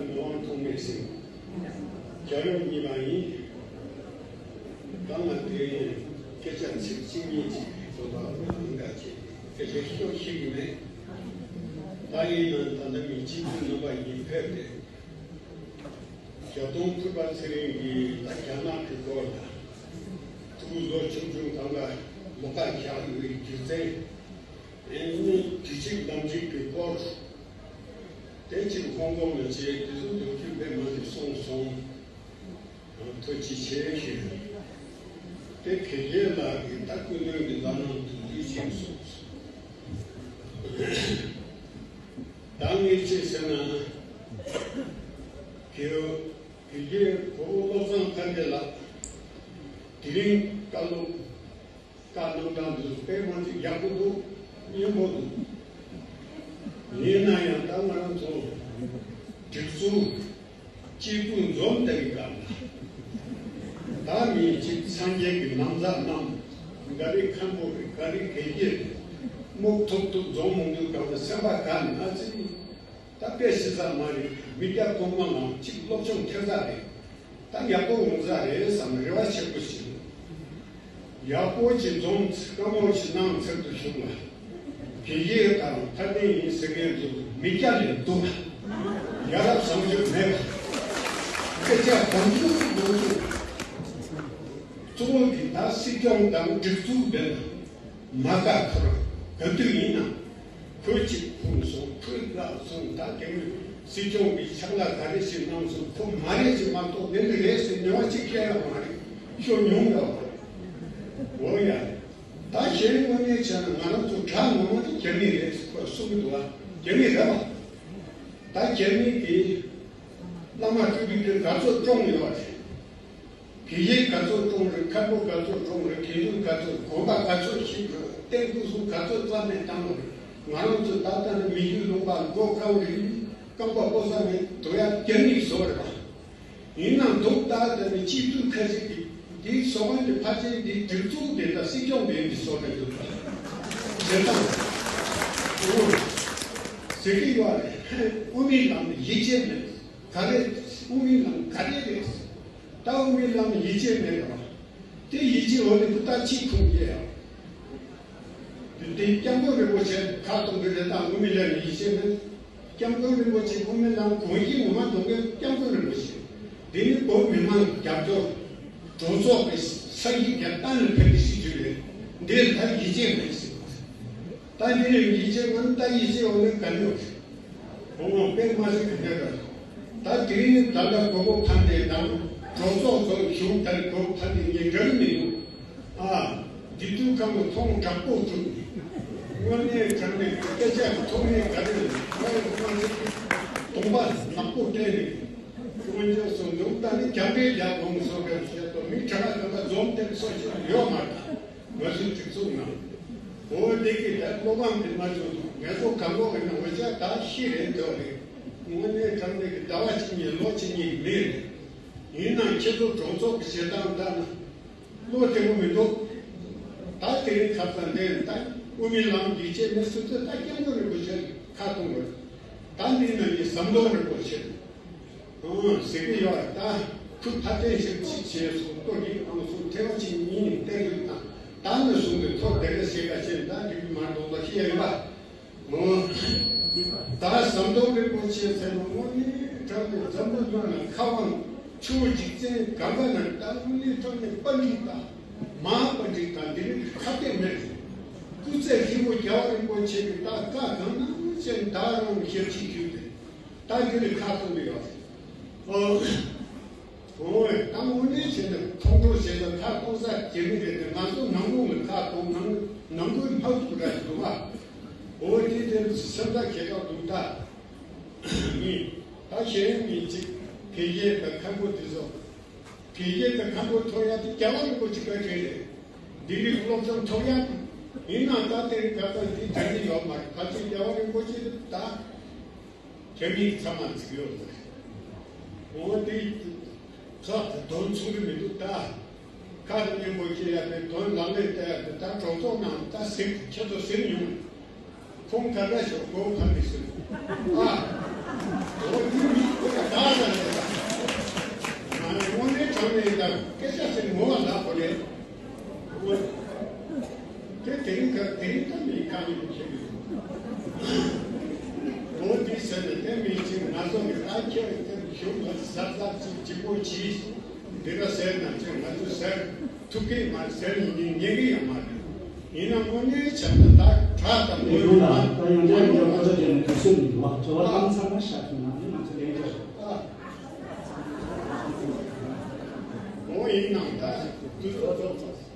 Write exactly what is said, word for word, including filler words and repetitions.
མི་དབང་ཐོགས་མེད་ཟེར། རྒྱལ་ཡུམ་གཉིས་པ་ཡིན། ད་ང་དེ་སྐད་ཆ་ཚིག་གཅིག་གཉིས་ཅིག་བཟོ་ཐབས་མི་འདྲ་ཅིག་སྐད་ཆ་ཤོད་ཤེས་ཀྱི་མེད། ད་ཡིན་ན་ད་ལྟ་མི་གཅིག་པུ་རྣམ་པ་ཡིན་ཕེབས་ཏེ། བརྒྱད་སྟོང་ཕུར་པ་ཚེ་རིང་གིས་ད་རྒྱ་ནག་གི་སྐོར་དང་། ཕྲུ་གུ་ལོ་ཆུང་ཆུང་གང་ག་ལོགས་ཀ་བཞག་ཡོད་པའི་རྒྱུ་མཚན། ཨེ་ནི་དུས་ཚིགས་ལམ་ཚིགས་ཀྱི་སྐོར། དེ་ཕྱིར་ཧོང་ཀོང་ལ་བྱས་དེ་ཚོ་འདོད་རྒྱུ་དཔེ་མ་ནས་སོང་སོང་། ཐུགས་རྗེ་ཆེ་ཞུ། དེ་དགེ་རྒྱས་ལགས་ཀྱིས་ད་སྐུ་མདུན་གྱི་ལམ་ནང་དུ་འདུས་ཕྱིན་སོང་། ད་ངས་ཅི་ཟེར་ན། དགེ་དགེ་རྒྱས་གོ་བོ་བློ་བཟང་ཐར་རྒྱས་ལགས། དེ་རིང་བཀའ་སློབ་བཀའ་གནང་སྟངས་འདི་ཚོ་དཔེ་མ་ཚིག་ཡག་པོ་འདུག་སྙན་པོ་འདུག་ཡིན་ན་ཡང་ད་ང་རང་ཚོ་སྒྲིག་འཛུགས་སྤྱི་འཐུས་འཛོམས་བསྡད་ཀྱི་སྐབས་ལ། ད་མི་གཅིག་སངས་རྒྱས་ཀྱི་ནམ་བཟའ་བསྣམས། ག་རེ་མཁན་པོ་རེད། ག་རེ་དགེ་རྒྱས་རེད། སྨུག་ཐུབ་ཐུབ་འཛོམས་མོང་དུས་སྐབས་ལ་སེམས་པ་དགའ་ནས། ཨ་ཙི། ད་དཔེ་ཤེས་ས་མ་རེད། མི་སྐྱ་གོང་མ་ལའང་གཅིག་སློབ་སྦྱོང་ཐེབས་ས་རེད། ད་ཡག་པོ་འོང་ས་རེད་བསམ་རེ་བ་ཆེན་པོ་ཞིག་འདུག་ཡག་པོ་ཅིག་འཛོམས། བཀའ་མོལ་ཅིག་གནང་ཚར་དུ་བྱུང་ལ། དགེ་རྒྱས་དང་ཐར་རྒྱས་ཡིན་ཟེར་མཁན་ཚོ་མི་སྐྱ་ལས་སྡུག་ལ། ཡ་རབས་བཟང་སྤྱོད་མེད་པ། སྐད་ཆ་གང་བྱུང་གང་བྱུང་། གཙོ་བོ་གི་ད་སྲིད་སྐྱོང་དང་སྒྲིག་འཛུགས་འདི་ལ་མ་དགའ་ཁོ་རང་ག་དུས་ཡིན་ནའང་། ཁོས་གཅིག་ཕུང་སོང་། ཁོས་བརླག་སོང་། ད་དེ་མིན་སྲིད་སྐྱོང་གིས་ཕྱག་ལས་ག་རེ་ཞིག་གནང་སོང་། ཁོ་མ་རེད་ཅེས་མ་གཏོགས་འདི་འདི་རེད་ཟེར་ཉེས་པ་གཅིག་བཤད་ཡོད་མ་རེད། ཤོད་མྱོང་ཡོད་མ་རེད། འོ་ཡ། ད་གཞན་དངོས་གནས་བྱས་ན་ང་རང་ཚོ་དགྲ་ངོ་མ་དེ་རྒྱ་མི་རེད་ཟེར་ཁོས་གསུང་གི་འདུག་བ། རྒྱ་མི་རེད་བ། ད་རྒྱ་མི་གིས་བླ་མ་སྤྲུལ་སྐུ་དེ་ག་ཚོད་བཀྲོངས་ཡོད་རེད། དགེ་རྒན་ག་ཚོད་བཀྲོངས་རེད། མཁན་པོ་ག་ཚོད་བཀྲོངས་རེད། དགེ་འདུན་ག་ཚོད། དགོན་པ་ག་ཚོད་བཤིག་རེད། རྟེན་སྐུ་གསུམ་ག་ཚོད་རྩ་མེད་བཏང་རེད། ང་རང་ཚོ་ད་ལྟ་ནི་མི་རྒྱུད་ལུང་པ་མགོ་དཀར་རེད། རྐང་པ་སྤོ་ས་མེད། དོ་ཡ་རྒྱ་མིས་བཟོ་རེད་པ། ཡིན་ནའང་འདུག་ད་ལྟ་ནི་སྤྱི་འཐུས་ཁ་ཤས་ཀྱིས་འདིའི་བཟོ་མཁན་གྱི་ཕལ་ཆེར་འདིའི་སྒྲིག་འཛུགས་དེ་དང་སྲིད་སྐྱོང་དེ་འདི་བཟོ་བསྡད་འདུག་པ། བྱེད་སྟངས་འོ་ཟེར་གྱི་ཡོད་རེད། དབུ་མའི་ལམ་ནི་ཡིད་ཆེས་མེད། ག་རེ། དབུ་མའི་ལམ་ག་རེ་རེད། ད་དབུ་མའི་ལམ་ཡིད་ཆེས་མེད་པ། དེ་ཡིད་ཆེས་འོ་ནི་ཕུ་ཐག་གཅིག་ཁུངས་སྐྱེལ་ཡ། དེ་དེ་སྐྱབས་མགོན་རིན་པོ་ཆེ་ཁ་གཏོང་གི་རེད། ད་དབུ་མའི་ལམ་ཡིད་ཆེས་མེད། སྐྱབས་མགོན་རིན་པོ་ཆེ་དབུ་མའི་ལམ་དགོངས་གཞི་ངོ་མ་གཏོང་མཁན་སྐྱབས་མགོན་རིན་པོ་ཆེ། དེ་ནི་བོད་མི་མང་རྒྱབ་སྐྱོར། གྲོས་ཚོགས་ཀྱི་ས་ཡིག་རྒྱབ་གཏན་ལ་ཕེབས་ཀྱི་སྲིད་ཇུས་རེད། འདིར་ད་ཡིད་ཆེས་མེད་ཟེར། ད་འདི་རིང་ཡིད་ཆེས་མིན། ད་ཡིད་ཆེས་འོ་ནི་ག་ནོ། འོ་དཔེ་མ་ཟིག་གི་འདི་ར། ད་དེ་རིང་ད་ལྟ་གོ་བོ་ཕན་བདེ་དང་གྲོས་ཚོགས་ཚོ་བཞུགས། ད་གོ་བོ་ཕན་བདེ་ངས་འགྲིག་མི་འདུག་ཨ། འདི་དུས་ཁམས་ལ་ཚོང་དྲག་པོ་བཙུགས་ནས། དངོས་གནས་དྲང་གནས་སྐད་ཆ་གི་ཐོག་ནས་ག་རེ་ལ་ང་ཡི་དབང་ཚད་ཀྱི་གདོང་པ་ནག་པོ་བསྟན་ནས། དངོས་འབྱོར་སོང་འདུག་ད་ནི་རྒྱ་འབྲས་རྒྱ་གོང་སོགས་ཀྱང་བཤད་དོ། མི་གྲངས་ཀ་ཀ་འཛོམས་དེར་སོགས་ཤིག་ཡོད་མ་རེད། ང་ཚོའི་སྒྲིག་འཛུགས་ནང་། འོ་དེ་གི་ད་བློ་ཕམ་དེ་མ་བྱུང་འདུག་ངས་ཚོ་གང་གོ་གི་ན་འོ་ཅག་ད་ཤི་རེད་འདོད་རེད། དངོས་གནས་དྲང་གནས་ཀྱི་ཟླ་བ་གཅིག་གཉིས་ལོ་གཅིག་གཉིས་ཀྱི་མི་རེད། ཡིན་ནའང་ཁྱེད་ཚོ་གྲོས་ཚོགས་ཀྱི་བྱེད་སྟངས་ལྟར་ན་བློ་བདེ་པོ་མི་འདུག་ད་དེ་རིང་ཁ་སང་འདིར་ད་དབུ་མའི་ལམ་ཡིད་ཆེས་མེད་ཟེར་ཚེ་ད་སྐྱབས་མགོན་རིན་པོ་ཆེ་ཁ་གཏོང་དགོས། ད་འདི་ན་ནི་ཟམ་གདོང་རིན་པོ་ཆེ། ཨང་ཟེར་གི་ཡོད། ད་ཁུ་ཕ་ཏན་ཞིག་ཅིག་བྱས་སོང་། ལྟོ་གི་ཨང་སོང་ཐེ་བ་ཅིག་གཉིས་ནས་བལྟས་དུས་ད་ད་ནི་བཟུང་སྟེ་ཐོ་དེ་ག་ཞེ་ག་ཅན་ད་འགྲིག་གི་མ་འདུག་ལ་ཤི་ཡ་ཡིན་པ། ཨོ། ད་ཟམ་གདོང་རིན་པོ་ཆེ་ཟེར་ནོ་དངོས་གནས་དྲང་གནས་འཛམ་བུ་གླིང་ན་ཁ་དབང་ཆུ་བོ་འཇིག་རྟེན་གང་ག་ན་ད་དངོས་གནས་དྲང་གནས་པཎྜི་ཏ་མ་ཧཱ་པཎྜི་ཏ་འདི་རིགས་ཁ་གཏད་མེད་རེད། སྐུ་ཚེ་ཧྲིལ་པོ་རྒྱལ་བ་རིན་པོ་ཆེ་གི་ད་བཀའ་གང་གནང་ཅན་ད་རང་ཞབས་ཕྱི་ཞུས་ཏེ། ད་འདི་ལ་ཁ་གཏོང་གི་ཡོད་རེད། ཨོ། ཨོ། ད་དངོས་གནས་བྱས་ན་མཐོང་གྲོལ་བྱས་ན་ཁ་གཏོང་ས་རྒྱ་མི་རེད་དེ། ང་ཚོ་ནང་ཁུལ་ལ་ཁ་གཏོང་ནང་ནང་ཁུལ་ཕར་ཚུར་ར་ཞིག་འདུག་ཨ། ཨོ་དེ་དེ་སེམས་ཐག་གི་ཐག་འདུག་ད་ནི་ད་གཞན་མི་གཅིག་དགེ་རྒན་དང་མཁན་པོ་དེ་ཚོ། དགེ་རྒན་དང་མཁན་པོ་ཐོབ་ཡ་དེ་རྒྱལ་བ་རིན་པོ་ཆེ་བཀའ་དྲིན་རེད། འདི་རིགས་སློབ་སྦྱོང་ཐོབ་ཡ་དེ་ཡིན་ན་ད་དེ་རིང་ཁ་སང་འདི་དྲན་གྱི་ཡོད་མ་རེད། ཕལ་ཆེར་རྒྱལ་བ་རིན་པོ་ཆེ་དེ་ད། རྒྱ་མིས་ཚང་མ་བརྩིགས་ཡོད་རེད། འོ་དེ་ཁ་དོན་ཆུང་གི་མི་འདུག་ད་ཁ་རེ་སྙན་པོ་སྐྱེ་ཡ་དེ་དོན་ལག་ལེན་བསྟར་ཡ་དེ་ད་གྲོས་ཚོགས་ནང་ད་ཟིན་ཁྱེད་ཚོ་ཟིན་ཡོང་། ཁོང་ག་འདྲ་ཞིག་གོ་ཕ་མི་ཟིན། ཨ། འོ་དེ་མི་ཁོ་ཡ་ད་ སྐད་ཆ་ཟེར་ངོ་བ་ལ་གོ་ལེ། དེ་དེ་རིང་ག་དེ་རིང་ག་མི་གང་ཡིན་ཁྱེད་ཀྱི་འོ་དེ་ཟེར་ནས་དེ་མི་ཅིག་ང་ཚོ་གི་ད་ཁྱེད་དེ་ཞུ་མ་ཟབ་ཟབ་ཅིག་ཅིག་པོ་གྱིས་འདི་ག་ཟེར་ན་ཅིག་ང་ཚོ་ཟེར་ཐུབ་ཀྱི་མ་ཟེར་ཡིན་ཉན་གི་ཡང་མ་རེད། ཡིན་ན་དངོས་གནས་བྱས་ན་ད་གྲགས་དང་དེ་མོས་ཡོད་ལ་ད་ཡང་ཉམས་ཡོད་པ་ཅག་ཡོད་ན་དུས་ཚོད་མི་འདུག་བ། དྲི་བ་བཏང་ཚར་ན་ཤག་ཐུབ་ན་ནི་ང་ཚོ་ལན་རྒྱག་རེད། འོ་ཡིན་ནའང་ད་དུས་ཚོད་རྫོགས་ཚར།